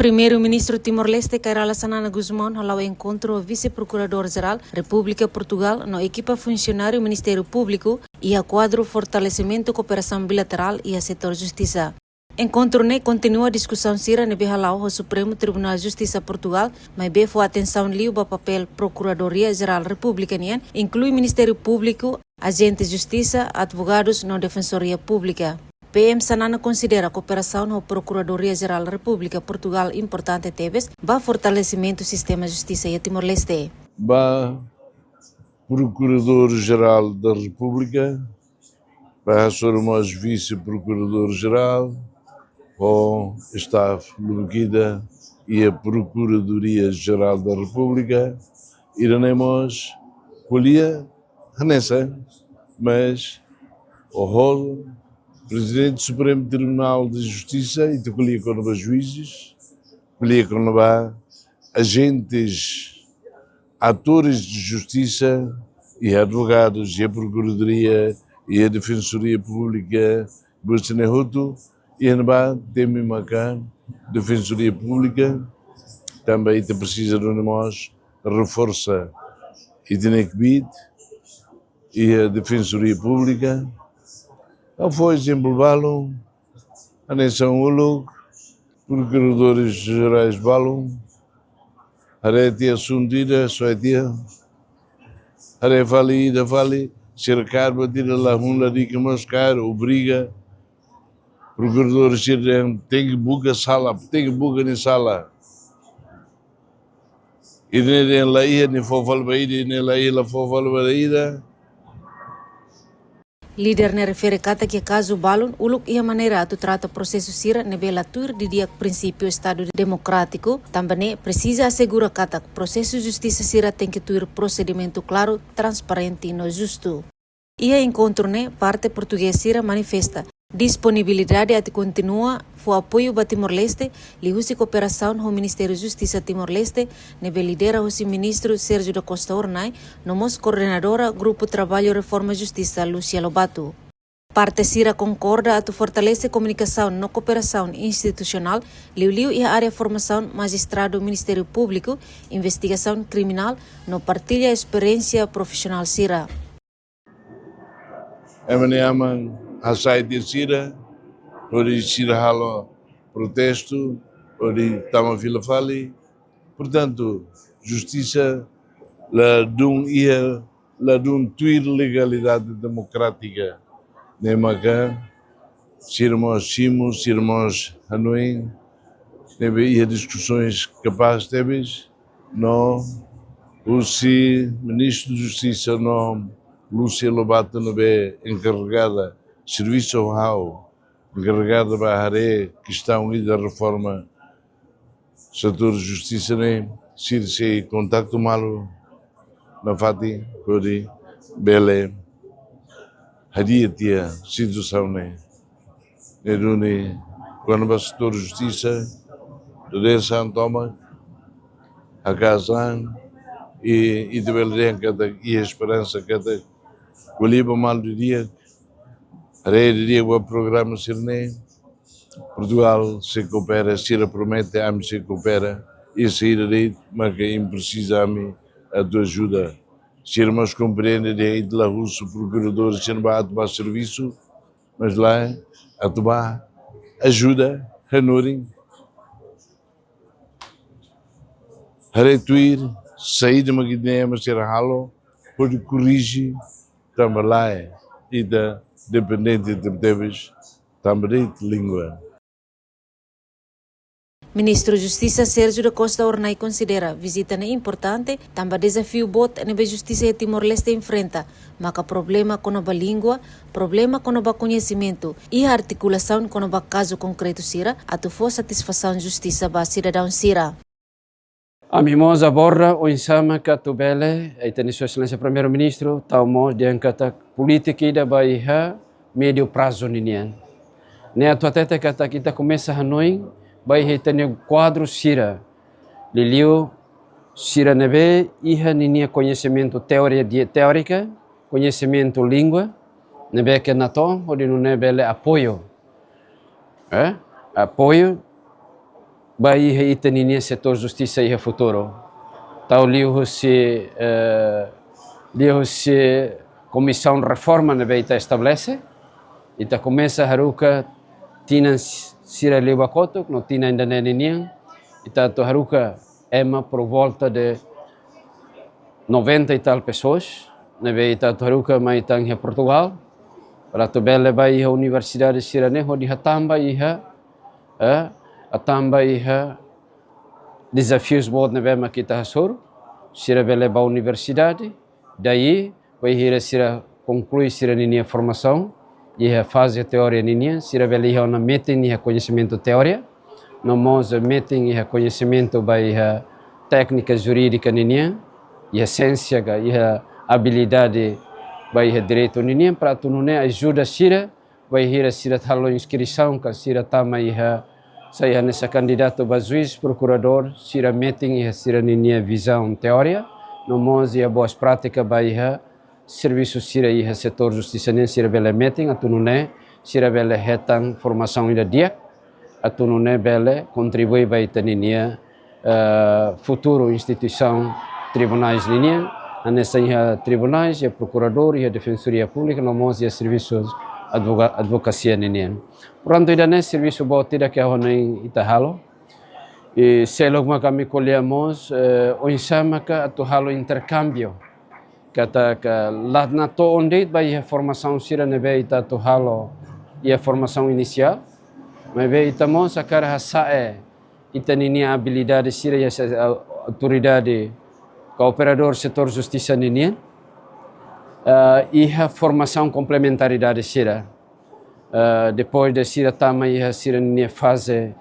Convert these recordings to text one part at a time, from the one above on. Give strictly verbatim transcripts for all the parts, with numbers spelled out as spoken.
Primeiru-Ministru Timor-Leste, Kay Rala Xanana Gusmão, hala'o enkontru ho Vise-Prokuradór-Jerál Repúblika Portugál no ekipa funsionáriu Ministériu Públiku iha kuadru fortalesimentu kooperasaun bilaterál iha setór justisa. Enkontru ne'e kontinua diskusaun sira ne'ebé hala'o ho Supremu Tribunál Justisa Portugál, maibé fó atensaun liu ba papél Prokuradoria-Jerál Repúblika nian, inklui Ministériu Públiku, ajente justisa, advogadus no Defensoria Públika. P M Xanana konsidera kooperasaun ho Prokuradoria-Jerál Repúblika Portugál importante tebes ba fortalesimentu sistema justisa iha Timor-Leste. Ba Prokuradór-Jerál da Repúblika, ba hasoru mós Vise-Prokuradór-Jerál, ho staff lubuk ida iha Prokuradoria-Jerál da Repúblika, ida-ne'e mós ko'alia hanesan, mas oho, Prezidente Supremu Tribunál de Justisa, ita ko'alia kona-ba juízes, ko'alia kona-ba ajentes, atores de justisa, iha advogadus, iha prokuradoria, iha defensoria públika, buat sira-ne'e hotu, iha ne'ebá temi maka defensoria públika, tanba ita presiza duni mós reforsa ita-nia kbiit iha defensoria públika. Ha'u fó ezemplu balu, hanesan uluk, prokuradores jerais balu, haree tiha asuntu ida, soe tiha. Haree fali ida fali, sira kaer buat ida la hun ladík mós kaer, obriga prokuradór sira dehan tenke buka sala, tenke buka nia sala. Ida-ne'e dehan la iha, nia fó fali ba ida, ida-ne'e la iha, la fó fali ba ida. Líder ne'e refere katak iha kazu balun uluk iha maneira atu trata prosesu sira ne'ebé la tuir didi'ak prinsípiu Estadu Demokrátiku, tanba ne'e presiza asegura katak prosesu justisa sira tenke tuir prosedimentu klaru, transparente no justu. Iha enkontru ne'e, parte portugés sira manifesta disponibilidade atu kontinua fó apoiu ba Timor-Leste, liuhusi kooperasaun ho Ministériu Justisa Timor-Leste, ne'ebé lidera husi Ministru Sérgio da Costa Hornai, no mós koordenadora Grupu Traballu Reforma Justisa, Lúcia Lobato. Parte sira konkorda atu fortalese komunikasaun no kooperasaun institusionál, liuliu iha área formasaun majistradu Ministériu Públiku, investigasaun kriminál, no partilla esperiénsia profisionál sira. Ema nia aman hasai tiha sira, hodi sira halo protestu, hodi tama fila fali. Portantu, justisa ladún iha, ladún tuir legalidade demokrátika. Ne'e maka sira mós simu, sira mós hanoin, ne'ebé iha diskusoens kapás tebes, no husi Ministru Justisa no Lúcia Lobato ne'ebé enkarregada servisu ho ha'u, enkarregada ba haree kestaun ida reforma setór justisa ne'e, sira sei kontaktu malu nafatin hodi bele hadi'a tiha situasaun ne'e. Ne'e duni kona-ba setór justisa, dadeer-saan tomak, haka'as an, i ita bele dehan katak iha esperansa katak ko'alia ba malu didi'ak, haree didi'ak ba programa sira-ne'e, Portugál sei koopera, sira promete ami sei koopera, i saida de'it maka imi presiza ami atu ajuda. Sira mós komprende dehan ita la husu prokuradór sira ba atu ba servisu, mas lae, atu ba ajuda hanorin. Haree tuir saida mak ita-nia ema sira halo, hodi korrije, tanba lae, ita dependente tebetebes, tanba de'it língua. Ministru Justisa Sérgio da Costa Hornai konsidera vizita ne'e importante, tanba dezafiu boot ne'ebé justisa iha Timor-Leste enfrenta, maka problema kona-ba língua, problema kona-ba koñesimentu, i artikulasaun kona-ba kazu konkretu sira, atu fó satisfasaun justisa ba sidadaun sira. Ami mós aborda oinsá mak atu bele, ita-nia Sua Exelénsia Primeiru-Ministru, tau mós dehan katak polítika ida ba iha médiu prazu ninian. Ne'e atu hatete katak ita komesa hanoin ba iha ita-nia kuadru sira. Liuliu sira ne'ebé iha ninia koñesimentu teoria di-, teórika, koñesimentu língua, ne'ebé ke natoon, hodi nune'e bele apoiu. Eh? Apoiu ba iha ita-ninia setór justisa iha futuru. Tau liuhusi, eh, liuhusi komisaun reforma ne'ebé ita estabelese, ita komesa haruka tinan s-, sira liu ba kotuk, no tinan ida-ne'e ninian, ita atu haruka ema por volta de noventa e tal pessoas, ne'ebé ita atu haruka mai tan iha Portugal, para atu bele ba iha universidade sira-ne'e hodi hatán ba iha, eh, hatán ba iha dezafius boot ne'ebé mak ita hasoru, sira bele ba universidade, daí, bainhira sira konklui sira-ninia formasaun iha faze teoria ninian, sira bele iha ona metin iha koñesimentu teoria, no mós metin iha koñesimentu ba iha téknika jurídika ninian, iha siénsia ka iha abilidade ba iha direitu ninian, para atu nune'e ajuda sira bainhira sira halo inskrisaun ka sira tama iha, sai hanesan kandidatu ba juís, prokuradór, sira metin iha sira-ninia vizaun teoria, no mós iha boas prátika ba iha servisu sira iha setór justisa nian sira bele metin, atu nune'e sira bele hetan formasaun ida di'ak, atu nune'e bele kontribui ba ita-ninia, eh, futuru instituisaun tribunais ninian, hanesan iha tribunais, iha prokuradór, iha defensoria públika, no mós iha servisu advoga-, advokasia ninian. Portantu, ida-ne'e servisu boot ida ke ha'u hanoin ita halo. I seluk mak ami ko'alia mós, eh, oinsá maka atu halo interkámbiu. Katak la natoon de'it ba iha formasaun sira ne'ebé ita atu halo iha formasaun inisiál, maibé ita mós hakarak hasa'e ita-ninia abilidade sira iha se-, au-, autoridade ka operadór setór justisa ninian, eh, iha formasaun komplementaridade sira. Eh, depois de sira tama iha sira-ninia faze,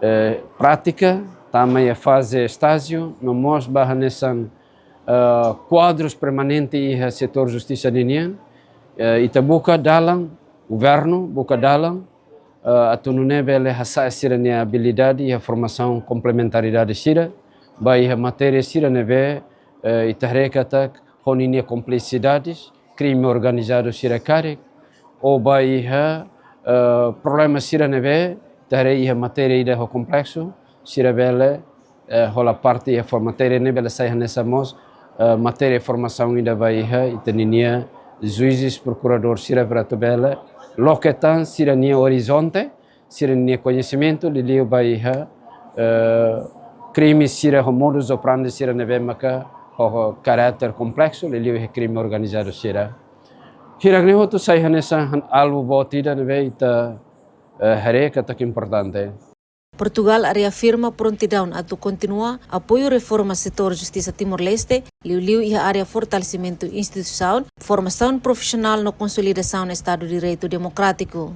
eh, prátika, tama iha faze estájiu, no mós ba hanesan, eh, kuadrus permanente iha setór justisa ninian, eh, ita buka dalan, governu buka dalan, eh, atu nune'e bele hasa'e sira-nia abilidade iha formasaun komplementaridade sira, ba iha matéria sira ne'ebé, eh, ita haree katak ho ninia kompleksidades, krime organizadu sira karik, ou ba iha, eh, problema sira ne'ebé, ita haree iha matéria ida ho kompleksu, sira bele, eh, hola parte iha fo-, matéria ne'e bele sai hanesan mós, eh, matéria formasaun ida ba iha ita-ninia juízes, prokuradór sira para atu bele loke tan sira-nia orizonte, sira-nia koñesimentu, liuliu ba iha, eh, krime sira ho modus operandi sira ne'ebé maka ho, ho karáter kompleksu, liuliu iha krime organizadu sira. Hirak-ne'e hotu sai hanesan han-, alvu boot ida ne'ebé ita, eh, haree katak importante. Portugal reafirma prontidaun atu kontinua apoiu reforma setór justisa Timor-Leste, liuliu iha área fortalesimentu instituisaun, formasaun profisionál no konsolidasaun Estadu Direitu Demokrátiku.